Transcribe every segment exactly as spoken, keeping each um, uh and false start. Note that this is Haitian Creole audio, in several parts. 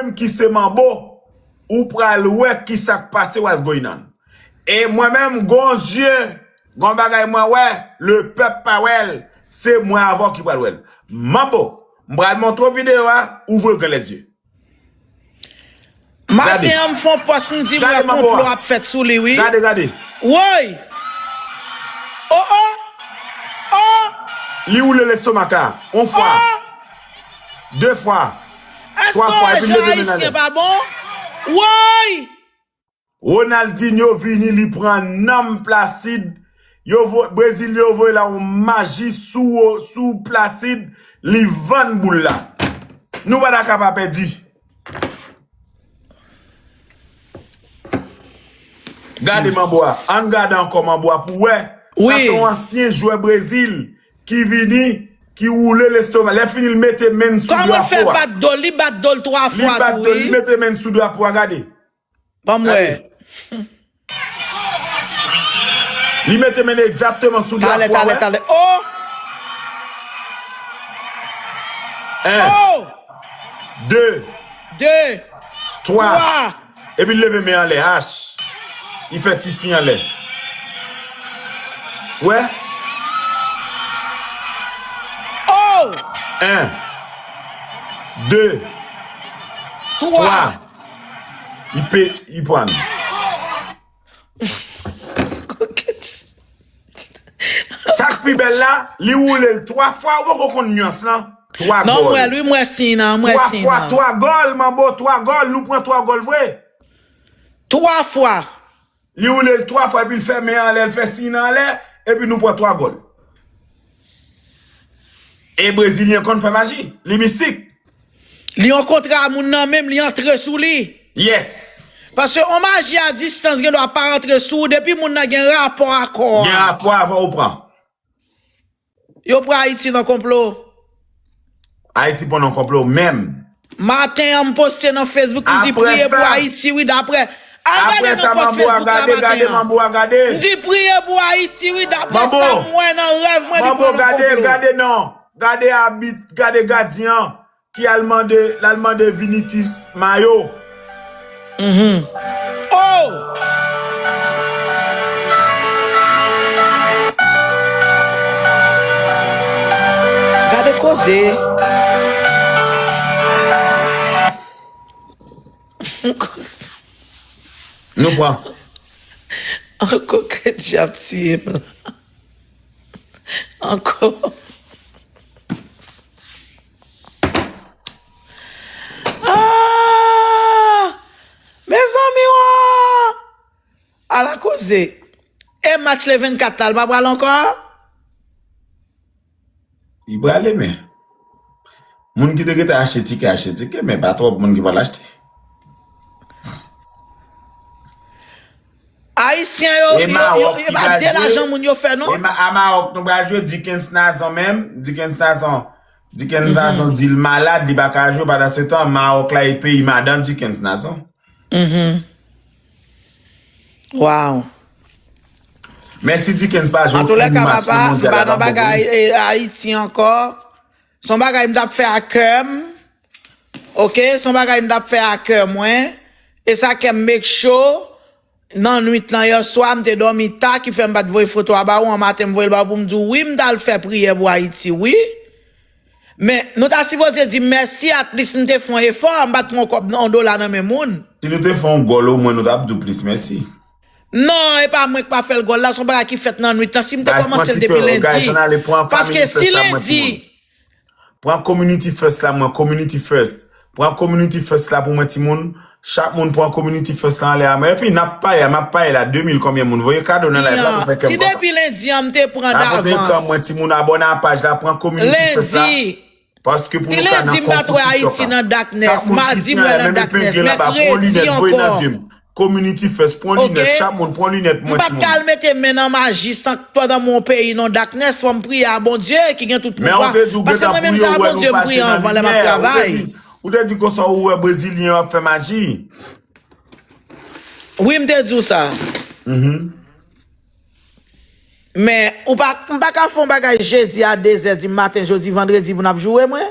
menm ki se manbo, ou pral wè ki sa k pase, what's going on. E mwen menm, gon zye, gon bagay mwen wè, lepèp pa wè l, se mwen avè w ki pral wè l. Manbo, m pral montre w videyo a, ouvre grand les yeux. Maten an, m fè yon pòs, m di m wè konplo ap fèt sou li, wi. Gade, gade. Woy! Oh, oh! Oh! Li woule lestomak la. Yon fwa. Oh! De fwa. Twa fwa, epi l leve men l anlè. Ayisyen pa bon. Woy! Ronaldinho vini, li pran nanm Placide. Yo vo-, Brezil yo voye la yon maji sou, sou Placide, li vann boul la. Nou pa ta ka pa pèdi. Gade manbo a. Ann gade ankò manbo a pou wè. Sa se yon ansyen jwè Brezil ki vini, ki woule lestomak. Lè fini, l mete men n sou drapo a. Kòman l fè bat do l? Li bat do l twa fwa tou, wi. Li bat do l, li mete men n sou drapo a, gade. Ban m wè. Li mete men egzakteman sou drapo a, wè. Talè, talè, talè. Oh! En. Oh! De. De. Twa. Twa. Epi l leve men anlè, H. Li fè ti siy anlè. Wè. Oh! En. De. Twa. Twa. Li pe, li pran. Sa k pi bèl la, li woule l twa fwa, ou poko konn nyans lan. Twa gòl. Non, m wè l, wi, m wè siy nan, m wè siy nan. Twa fwa, twa gòl, manbo, twa gòl, nou pran twa gòl vre. Twa fwa. Li woule l twa fwa, epi l fè men anlè, l fè siy nan anlè, epi nou pran twa gòl. E Brezilyen konn fè maji, li mistik. Li yon kontra moun nan men m, li antre sou li. Yes. Paske yon maji a distans gen dwa pa antre sou ou, depi moun nan gen rapò a kò a. Gen rapò avè w, ou pran. Yo pran Ayiti nan konplo. Ayiti pran nan konplo menm. Maten an, m poste nan Facebook, m di priye pou Ayiti, wi, daprè. Al gade nan pòs Facebook la maten an. Apre sa, manbo a gade, gade manbo a gade. M di priye pou Ayiti, wi, daprè sa m wè nan rèv mwen, li pran nan konplo. Manbo, gade, gade non. Gade abit, gade gadyen an. Ki al mande, l al mande Vinicius mayo. Mhm. Oh! Gade koze. Nou pran. Ankò ke dyab tiye m la. Ankò. Ah! Mezanmi, wa! Ala koze. E match le vennkat la, l pa pral ankò? Li prale, men moun ki te gentan achte tikè, achte tikè, men pa twòp moun ki pral achte. Ayisyen yo, yo, yo, yo pa de lajan moun yo fè, non. E Ma-, a Mawòk, nou pral jwe Dickens Nazon menm. Dickens Nazon, Dickens Nazon di l malad, li pa ka jwe. Pandan se tan, Mawòk la e peyi madan Dickens Nazon. Mhm. Wow. Men si Dickens pa jwe okenn match nan mondyal la, m ap bon pou li. Antouka, papa, m pa nan bagay, eh, Ayiti ankò. Se yon bagay m t ap fè a kè m. Oke, se yon bagay m t ap fè a kè mwen. E sa kè m make sure. Nan nwit lan, yèswa, m te dòmi ta, ki fè m pa t voye foto a ba ou. An maten, m voye l ba ou pou m di w, wi, m t al fè priyè pou Ayiti, wi. Men, nou ta sipoze di m mèsi, at least m te fè yon efò, m pa t pran yon kòb, yon dola nan men moun. Si nou te fè yon gòl, omwen nou t ap di w plis mèsi. Non, e pa mwen k pa fè l gòl la, se yon bagay ki fèt nan nwit lan. Si m te kòmanse l depi lendi. Paske si lendi, Pran community first la, mwen, community first. Pran community first la pou mwen, timoun. Chak moun pran community first la anlè a mwen. Epi, n ap pale, m ap pale la, de mil konbyen moun? Voye kado nan live la pou fè kè m kontan. Si depi lendi an, m te pran davans. Voye kè mwen, timoun, abòne a paj la, pran community first la. Paske pou nou ka nan konkou TikTok la. Lendi, m pa t wè Ayiti nan darkness. Madi, m wè l nan darkness. Mèkredi ankò. Community first, pran linèt, chak moun pran linèt mwen, timoun. M pa t ka al mete men nan maji san pandan m yon peyi nan darkness, fò m priye a Bondye ki gen tout pouvwa. Paske mwen menm se a Bondye m priye anvan lè m ap travay. Ou te di konsa ou wè Brezilyen yo ap fè maji. Wi, m te di w sa. Men, ou pa, m pa ka fè yon bagay jedi a dezè di maten, jodi vandredi pou n ap joure mwen.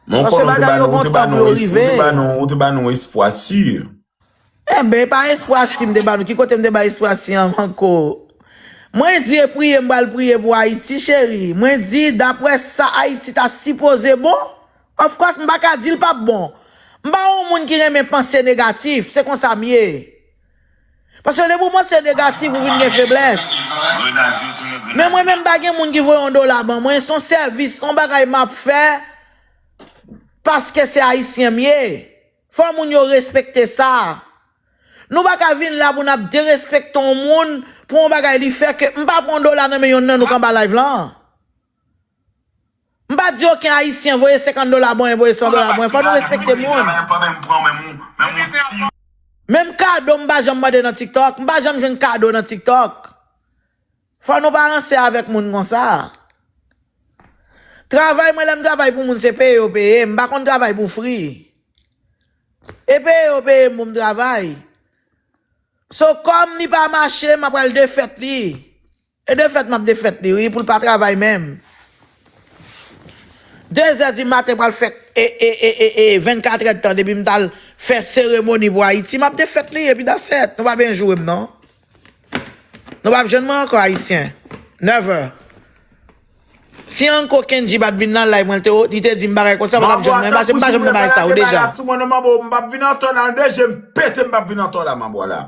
Men w konnen ou te ba nou es- ou te ba nou, ou te ba nou espwa si. Enben, e pa espwa si m te ba nou. Ki kote m te bay espwa si an ankò? Mwen di e priye, m pral priye pou Ayiti, cheri. Mwen di, daprè sa Ayiti ta sipoze bon, of course, m pa ka di l p ap bon. M pa yon moun ki renmen panse negatif, se konsa m ye. Paske depi w panse negatif, ou vin gen feblès. Men mwen menm, m pa gen moun ki voye yon dola ban mwen, se yon sèvis, se yon bagay m ap fè paske se Ayisyen m ye. Fò moun yo respekte sa. Nou pa ka vin la pou n ap derespekte yon moun pou yon bagay li fè ke m pa pran yon dola nan men yonn nan nou k anba live lan. M pa di okenn Ayisyen voye senkant dola ban mwen, voye san dola ban mwen. Fò nou respekte moun. Menm kado m pa janm mande nan TikTok. M pa janm jwenn kado nan TikTok. Fò nou pa ranse avèk moun konsa. Travay mwen, lè m travay pou moun, se peye yo peye m. M pa konn travay pou fri. E peye yo peye m pou m travay. So, kòm li pa mache, m ap pral defèt li. E defèt m ap defèt li, wi, pou l pa travay menm. De zè di maten pral fè e, e, e, e, e, vennkat èdtan depi m t al fè seremoni pou Ayiti, m ap defèt li, epi that's it. Nou pa bezwen joure m, non. Nou p ap jwenn mwen ankò, Ayisyen. Never. Si Uncle Kendji pa t vin nan live mwen, li te, li te di m bagay konsa, ou pa t ap jwenn mwen, paske m pa janm nan bagay sa yo deja. Sou mwen non, manbo, m p ap vin antò la, de je m pete, m p ap vin antò la, manbo la.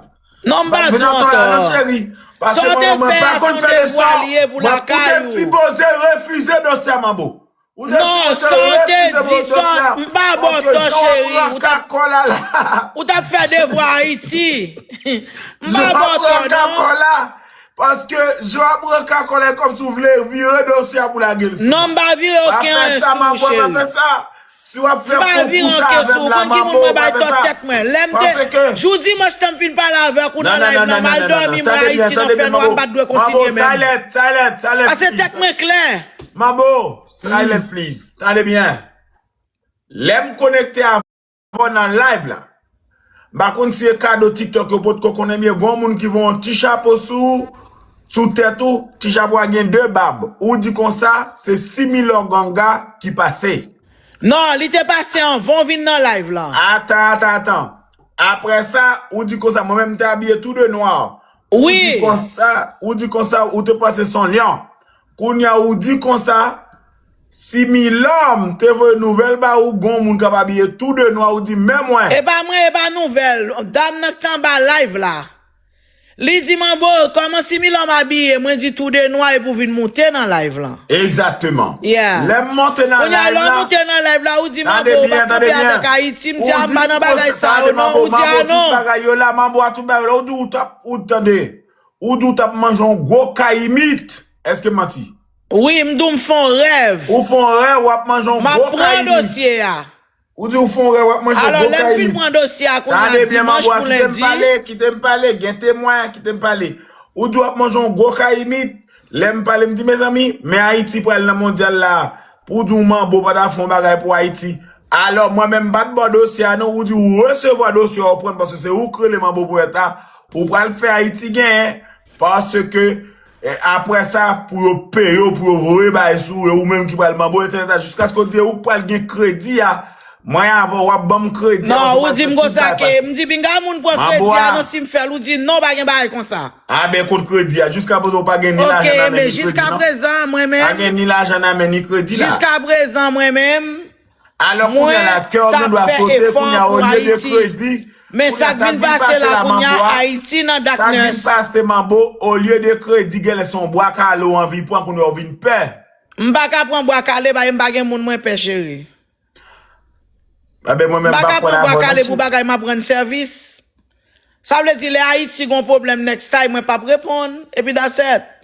Non, m pa di w antò. Sa w te fè a, se yon devwa li ye pou lakay ou. Ou te sipoze refize dosye a, manbo. Ou te sipoze refize pou dosye a. M pa ba w tò, cheri. Ou t ap, ou t ap fè devwa Ayiti. M pa ba w tò, non. Paske jan w ap rann kakòl la, e kòmsi w vle vire dosye a pou lage l sou mwen. Non, m pa vire okenn sou ou, cheri. Pa fè sa, manbo, pa fè sa. Si w ap fè konkou sa avè m la, manbo, pa fè sa. Paske jou dimanch tan m fin pale avèk ou nan live nan, m al dòmi, m Ayiti nan fènwa, m pa t dwe kontinye menm. Manbo, silent, silent, silent. Paske tèt mwen klè. Manbo, silent, please. Tande byen. Lè m konekte avè w nan live la, m pa konn si e kado TikTok yo potko konnen byen, gon moun ki voye yon ti chapo sou, sou tèt ou, ti chapo a gen de bab. Ou di konsa, se Similò Ganga ki pase. Non, li te pase anvan w vin nan live la. Atan, atan, atan. Apre sa, ou di konsa, mwen menm m te abiye tou de nwa. Ou di konsa, ou di konsa, ou te panse se yon lyon. Kounye a, ou di konsa, Similò m te voye nouvèl ba ou, gon moun k ap abiye tou de nwa, ou di men mwen. E pa mwen, e pa nouvèl. Dam nan k t anba live la. Li di, manbo, kòman Similò m abiye? Mwen di tou de nwa epi w vin moute nan live lan. Egzakteman. Yeah. Lè m monte nan live la, kounye a lè w moute nan live la, ou di, manbo, ou p ap kanpe avèk Ayiti. M di, a, m pa nan bagay sa yo non. Ou di, a, non. Tout bagay yo la, manbo a tout bagay yo la. Ou di, ou t ap, ou tande. Ou di, ou t ap manje yon gwo kayimit. Èske m manti? Wi, m di w m fè yon rèv. Ou fè yon rèv, w ap manje yon gwo kayimit. M ap pran dosye a. Ou di ou fè yon rèv, w ap manje gwo kayimit. Alò, lè m fin pran dosye a kounye a, dimanch pou lendi. Tande byen, manbo a, kite m pale, kite m pale, gen temwen, kite m pale. Ou di w ap manje yon gwo kayimit. Lè m pale, m di, mezanmi, men Ayiti pral nan mondyal la. Pou w di w manbo pa ta fè yon bagay pou Ayiti. Alò, mwen menm, m pa t ba w dosye a, non, ou di w resevwa dosye a, ou pran l, paske se ou k rele manbo powèt la. Ou pral fè Ayiti genyen, paske E, apre sa, pou yo peye w, pou yo voye bagay sou ou, e ou menm ki pral manbo, etsetera, jiskaske w di e ou k pral gen kredi a. Mwen avè w, w ap ban m kredi a, paske w di m konsa ke, m di pinga moun pran kredi a, non, si m fè l, ou di non, pa gen bagay konsa. A ben, kot kredi a? Jiska prezan, ou pa gen ni lajan nan men, ni kredi, non? Pa gen ni lajan nan men, ni kredi la. Jiska prezan, mwen menm, Alò, kounye a la, kè w gen dwa sote, kounye a, olye de kredi, men sa k vin pase la, kounye a, Ayiti nan darkness. Sa k vin pase, manbo, olye de kredi, genlè se yon bwa kale w anvi pran, kounye a, w vin pè. M pa ka pran bwa kale, paske m pa gen moun mwen pè, cheri. Enben, mwen menm, m pa ka pran bwa kale pou bagay, m ap rann sèvis. Sa vle di, lè Ayiti gon pwoblèm, next time, mwen p ap reponn, epi that's it.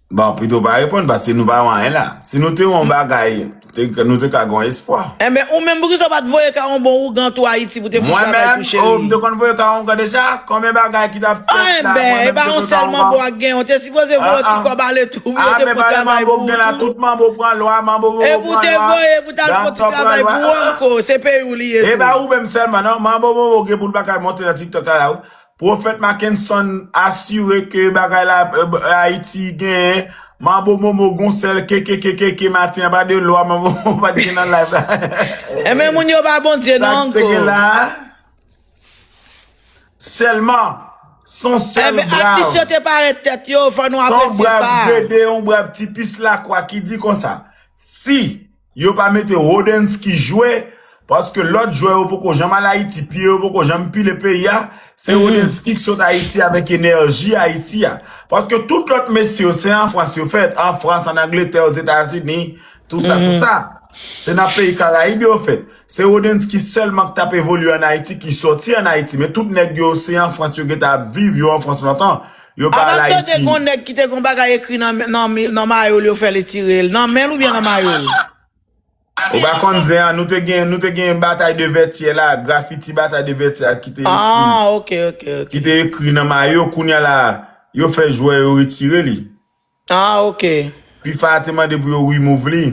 Bon, pito pa reponn, paske nou pa wè anyen la. Si nou te wè yon bagay, te, nou te ka gen yon espwa. Enben, ou menm, poukisa w pa t voye ka yon bon ougan tou Ayiti pou te fout travay tou, cheri? Mwen menm, oh, m te konn voye ka yon ougan deja. Konbyen bagay ki t ap fèt la, mwen menm, m te konn ka yon ougan. Enben, e pa yon sèl manbo a k gen, ou te sipoze voye yon ti kòb ale tou, pou yo te fout travay pou ou tou. Tout manbo pran lwa, manbo pran lwa. Epi ou te voye pou t al fè yon ti travay pou ou ankò, se peyi w li ye tou. E pa ou menm sèlman, non, manbo, manbo gen pou l pa ka monte nan TikTok la, la, wi. Pwofèt Mackenson asire ke bagay la, eh, Ayiti genyen Manbo Momo gon sèl ke ke ke ke ke maten an, pa de lwa Manbo Momo pa t gen nan live la. Enben moun yo pa Bondye Sa non k te gen anko. La. Sèlman, son sèl Enben brav. Atis yo te parèt tèt yo, fò nou Son apresye brav sa. Grede, yon brav ti pis lakwa ki di konsa. Si yo pa mete Rodensky jwe, paske lòt jwè yo poko janm al Ayiti, pye yo poko janm pile peyi a, se Rodensky ki sot Ayiti avèk enèji Ayiti a. Paske tout lòt mesye yo, se an Frans yo fèt, an Frans, an Angletè, Ozetazini, tou sa, tou sa. Se nan peyi Karayib yo fèt. Se Rodensky sèlman ki t ap evolye an Ayiti, ki sòti an Ayiti. Men tout nèg yo, se an Frans yo gentan ap viv, yo an Frans lontan. Yo pa al Avan m tande Ayiti. Gon nèg ki te gon bagay ekri nan nan nan mayo l yo fè l etire l. Nan men l oubyen nan mayo l? Ou pa konn zen an, nou te gen, nou te gen batay de Vètyè la, grafiti batay de Vètyè a ki te ekri. Ah, ok, ok, ok. Ki te ekri nan mayo, kounye a la, yo fè jwè yo retire li. Ah, ok. FIFA te mande pou yo remove li.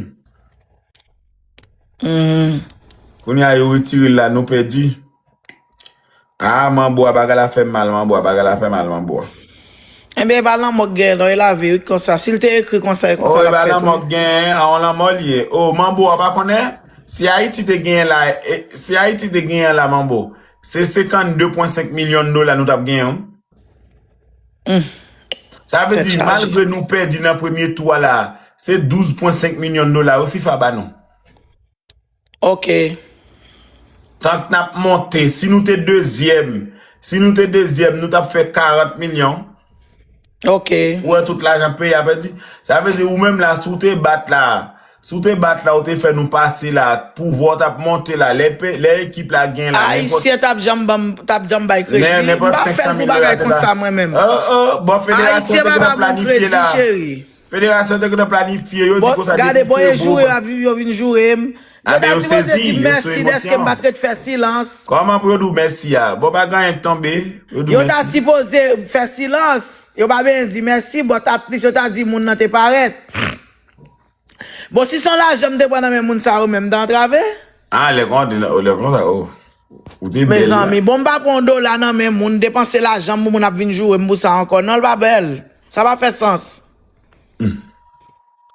Mhm. Kounye a yo retire l la, nou pèdi. Ah, Manbo a bagay la fè mal, Manbo a bagay la fè mal, Manbo a. Enben, e pa lanmò k genyen non, e lavi wi konsa. Si l te ekri konsa, e konsa Oh, l e pa ap fèt lanmò wi. K genyen, a yon lanmò l ye. Oh, Manbo a pa konnen? Si Ayiti te genyen la, e, si Ayiti te genyen la, Manbo, se senkannde pwen senk milyon dola nou t ap genyen. Wi. Hmm. Sa vle Tèt di, chaje. Malgre nou pèdi nan premye tou a la, se douz pwen senk milyon dola yo FIFA ba nou. Ok. Tank n ap monte, si nou te dezyèm, si nou te dezyèm, nou t ap fè karant milyon. Ok. Ou wè tout lajan peyi a pèdi. Sa vle di, ou menm la, si w te bat la, si w te bat la, ou te fè nou pase la, pouvwa w t ap monte la, lè, pe- lè ekip la gen la, nenpòt Ayisyen t ap janm ban m, t ap janm bay kredi. Nen- M nenpòt pa fè senk san pou mil bagay dola te la. Konsa mwen menm. Oh, oh, bon, federasyon Ayisyen te pa gentan ba moun planifye kredi, la. Cheri. Federasyon te gentan planifye, yo di Bon, konsa gade, depi bon, yo se joure bon. Ap viv, yo vin joure m. Yo Ah, ben, ta yo sipoze sezi, di m yo sou mèsi dèske m emosyon. Pa t ret fè silans. Kòman pou yo di w mèsi a? Bon, pa gen anyen k tonbe. Yo di w Yo ta mèsi. Sipoze fè silans. Yo pa bezwen di mèsi, but at least yo ta di moun nan te parèt. Bon, si se yon lajan m te pran nan men moun sa yo menm, m ta antrave. Ah, lè kon, lè konsa, oh. Ou te bèl la. Mezanmi, bon, m pa pran yon dola nan men moun, depanse lajan m pou moun ap vin joure m pou sa ankò. Non, l pa bèl. Sa pa fè sans.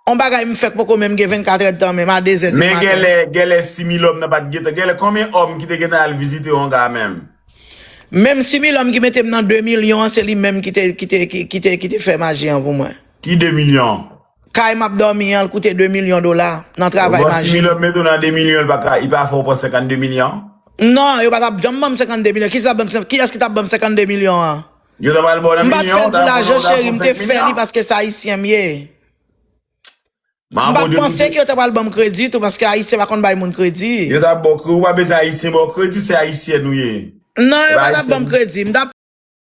On bagay m fèk poko menm gen vennkat èdtan menm, a de zè di Men maten. Genlè, genlè Similòm nan pa t gentan. Genlè konbyen òm ki te gentan al vizite w anga menm? Menm Similòm ki mete m nan de milyon an, se li menm ki te, ki te, ki, ki te, ki te fè maji an pou mwen. Ki de milyon? Kay m ap dòmi an, l koute de milyon dola nan travay Bon, maji. Similòm mete w nan de milyon, li pa ka, li pa fè w pran senkannde milyon? Non, yo pa t ap janm ban m senkannde milyon. Kiyès ki t ap ban m sen- kiyès ki t ap ban m senkannde milyon an? Yo ta pral ba w nan M pa t fè milyon, l yo ta pou pral ba lajan, w nan Cheri, m te senk fè li milyon. Paske se ayisyen m ye. M Manbo pa t de panse tout. Ke yo ta pral ban m kredi tou, paske ayisyen pa konn bay moun kredi. Yo ta ba w kredi, ou pa bezwen ayisyen ba w kredi, se ayisyen nou ye. Non, yo Epa pa t ap ayisyen. Ban m kredi. M t ap